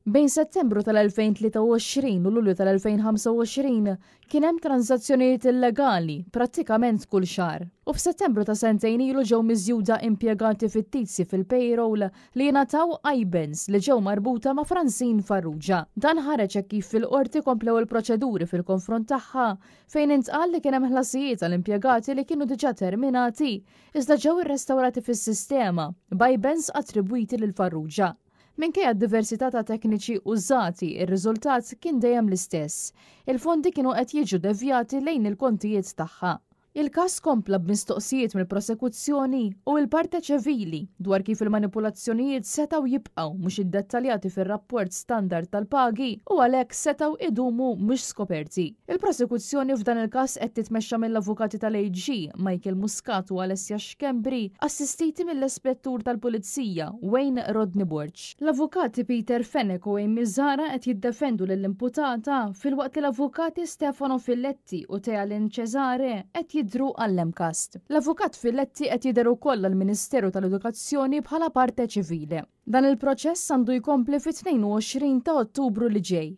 Bejn Settembru tal-2023 u Lulju tal-2025 kien hemm tranżazzjonijiet illegali prattikament kull xahar. U f'Settembru ta' sentejn ilu ġew miżjuda impjegati fittizji fil-payroll li jingħataw IBANs li ġew marbuta ma' Francine Farrugia. Dan ħareġ hekk kif fil-Qorti komplew il-proċeduri fil-konfront tagħha fejn intqal li kien hemm ħlasijiet għal impjegati li kienu diġà terminati iżda ġew irrestawrati fis-sistema b'IBANs attribwiti lil Farrugia. Minkejja d-diversità ta' tekniċi użati, ir-riżultat kien dejjem l-istess. Il-fondi kienu qed jiġu devjati lejn il-kontijiet tagħha. Il-każ kompla b'mistoqsijiet mill-prosekuzzjoni u l-parte ċivili dwar kif il-manipulazzjonijiet setgħu jibqgħu mhux iddettaljati fir-rapport standard tal-pagi u għalhekk setgħu idumu mhux skoperti. Il-prosekuzzjoni f'dan il-każ qed titmexxa mill-avukati tal-AG, Michael Muscat u Alessia Schembri, assistiti mill-Ispettur tal-Pulizija, Wayne Rodney Borg. L-avukati Peter Fenech u Amy Zahra qed jiddefendu lill-imputata filwaqt li l-avukati Stefano Filletti u Thea-Lynn Cesare qed jidhru għall-MCAST. L-avukat Filletti qed jidher ukoll għall-Ministeru tal-Edukazzjoni bħala parte ċivile. Dan il-proċess għandu jkompli fit-22 ta' Ottubru li ġej.